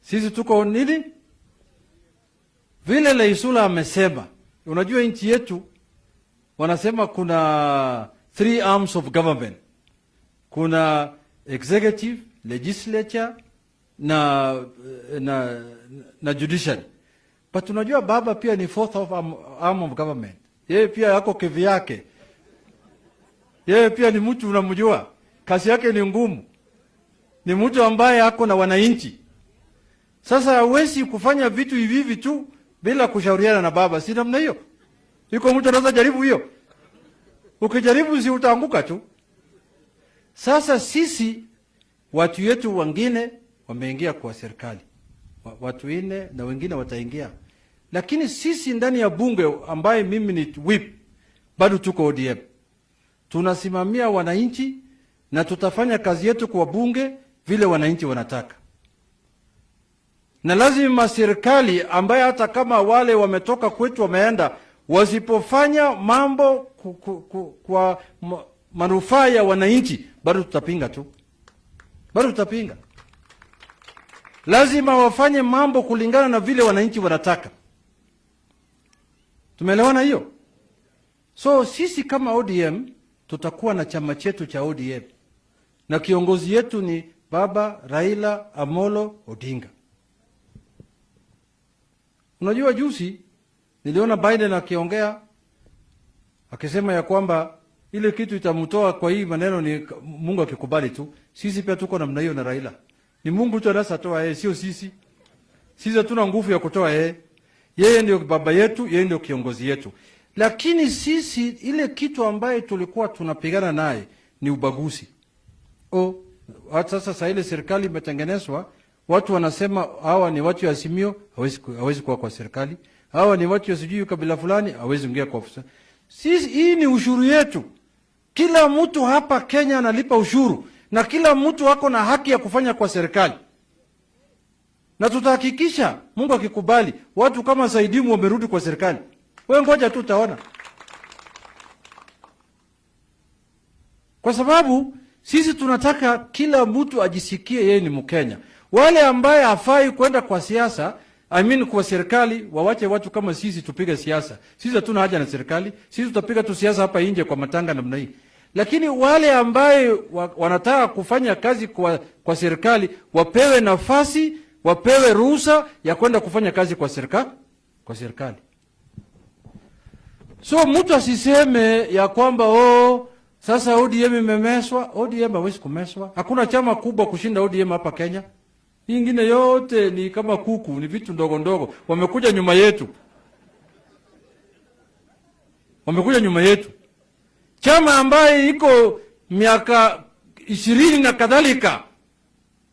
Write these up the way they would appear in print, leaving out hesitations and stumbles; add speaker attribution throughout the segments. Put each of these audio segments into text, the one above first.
Speaker 1: Sisi tuko nini? Vile Leisula amesema, unajua nchi yetu wanasema kuna three arms of government. Kuna executive, legislature na judiciary. But unajua baba pia ni fourth of arm of government. Yeye pia yako kivyake. Yeye pia ni mtu unamjua. Kazi yake ni ngumu. Ni mtu ambaye ako na wananchi. Sasa hawezi kufanya vitu hivi hivi tu bila kushauriana na baba, si namna hiyo? Yuko mtu anaweza jaribu hiyo? Ukijaribu si utaanguka tu. Sasa sisi watu wetu wengine wameingia kwa serikali, watu nne na wengine wataingia, lakini sisi ndani ya bunge ambaye mimi ni whip bado tuko ODM, tunasimamia wananchi na tutafanya kazi yetu kwa bunge vile wananchi wanataka. Na lazima serikali ambaye hata kama wale wametoka kwetu wameenda, wasipofanya mambo kwa manufaa ya wananchi, bado tutapinga tu, bado tutapinga. Lazima wafanye mambo kulingana na vile wananchi wanataka. Tumeelewana hiyo? So sisi kama ODM tutakuwa na chama chetu cha ODM na kiongozi yetu ni Baba Raila Amolo Odinga. Unajua juzi niliona Biden akiongea akisema ya kwamba ile kitu itamtoa kwa hii maneno ni Mungu akikubali tu. Sisi pia tuko namna hiyo na Raila. Ni Mungu tu anaweza toa yeye, sio sisi. Sisi hatuna nguvu ya kutoa yeye. Yeye ndio baba yetu, yeye ndio kiongozi yetu. Lakini sisi ile kitu ambaye tulikuwa tunapigana naye ni ubaguzi. O, hata sasa ile serikali imetengenezwa, watu wanasema hawa ni watu ya Azimio, hawezi kuwa kwa serikali. Hawa ni watu ya sijui kabila fulani, hawezi ingia kwa ofisi. Sisi hii ni ushuru yetu. Kila mtu hapa Kenya analipa ushuru na kila mtu ako na haki ya kufanya kwa serikali. Na tutahakikisha Mungu akikubali watu kama Saidimu wamerudi kwa serikali. Wewe ngoja tu utaona. Kwa sababu sisi tunataka kila mtu ajisikie yeye ni Mkenya. Wale ambaye hafai kwenda kwa siasa, I mean kwa serikali, wawache watu kama sisi tupige siasa. Sisi hatuna haja na serikali, sisi tutapiga tu siasa hapa nje kwa matanga namna hii. Lakini wale ambaye wanataka kufanya kazi kwa serikali wapewe nafasi, wapewe ruhusa ya kwenda kufanya kazi kwa serikali. So mtu asiseme ya kwamba oh, sasa ODM imemeswa. ODM hawezi kumeswa. Hakuna chama kubwa kushinda ODM hapa Kenya. Hii ingine yote ni kama kuku, ni vitu ndogo ndogo. Wamekuja nyuma yetu. Wamekuja nyuma yetu. Chama ambaye iko miaka 20 na kadhalika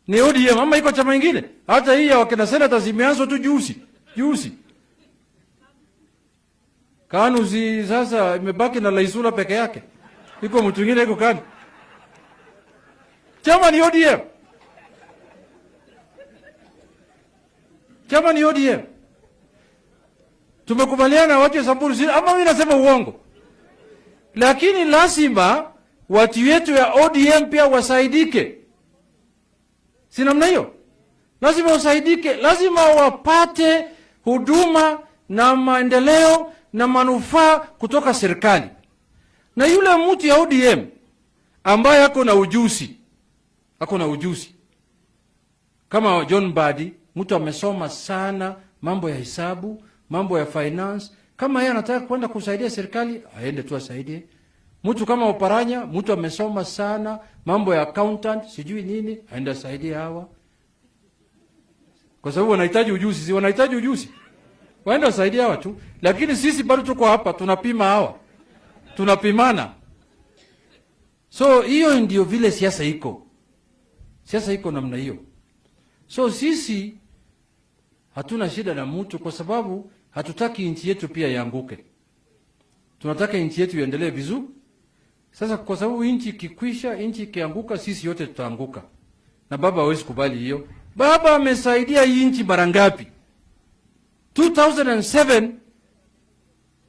Speaker 1: ni ODM, ama iko chama ingine? Hata hii ya wakina senators imeanza tu juzi. Juzi. KANU si sasa imebaki na Laisula peke yake. Iko mtu mwingine iko KANU. Chama ni ODM. Chama ni ODM. Tumekubaliana watu wa Samburu, si ama mimi nasema uongo? Lakini lazima watu wetu ya ODM pia wasaidike. Si namna hiyo? Lazima wasaidike, lazima wapate huduma na maendeleo na manufaa kutoka serikali. Na yule mtu ya ODM ambaye ako na ujuzi, ako na ujuzi kama John Mbadi, mtu amesoma sana mambo ya hesabu, mambo ya finance, kama yeye anataka kwenda kusaidia serikali, aende tu asaidie. Mtu kama Oparanya, mtu amesoma sana mambo ya accountant, sijui nini, aende asaidie hawa. Kwa sababu wanahitaji ujuzi, si wanahitaji ujuzi. Waende wasaidie hawa tu. Lakini sisi bado tuko hapa tunapima hawa. Tunapimana. So hiyo ndio vile siasa iko. Siasa iko namna hiyo. So sisi hatuna shida na mtu kwa sababu hatutaki nchi yetu pia ianguke. Tunataka nchi yetu iendelee vizuri. Sasa kwa sababu nchi ikikwisha, nchi ikianguka, sisi yote tutaanguka. Na baba hawezi kubali hiyo. Baba amesaidia hii nchi mara ngapi? 2007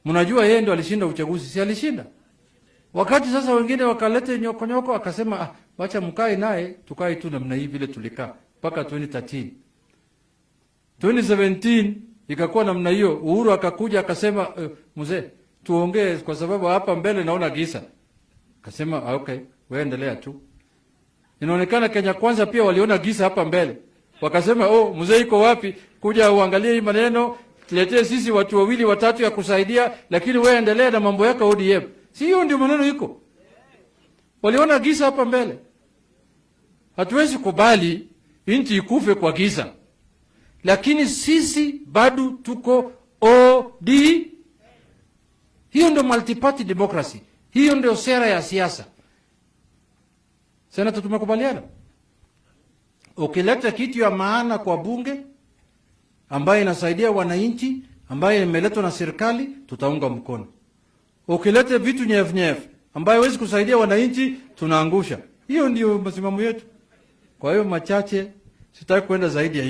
Speaker 1: mnajua yeye ndo alishinda uchaguzi, si alishinda? Wakati sasa wengine wakalete nyoko nyoko, akasema wacha mkae naye, tukae tu namna hii vile tulikaa mpaka 2013. 2017 ikakuwa namna hiyo. Uhuru akakuja akasema, mzee, tuongee kwa sababu hapa mbele naona giza. Akasema okay, wewe endelea tu. Inaonekana Kenya Kwanza pia waliona giza hapa mbele, wakasema, oh, mzee iko wapi? Kuja uangalie hii maneno, tuletee sisi watu wawili watatu ya kusaidia, lakini wewe endelea na mambo yako ODM. Si hiyo ndio maneno iko? Waliona giza hapa mbele. Hatuwezi kubali nchi ikufe kwa giza, lakini sisi bado tuko OD. Hiyo ndio multiparty democracy, hiyo ndio sera ya siasa. Senata, tumekubaliana ukileta kitu ya maana kwa bunge ambayo inasaidia wananchi, ambayo imeletwa na serikali, tutaunga mkono. Ukileta vitu nyef nyef ambayo haiwezi kusaidia wananchi, tunaangusha. Hiyo ndio msimamo yetu. Kwa hiyo machache, sitaki kwenda zaidi ya hiyo.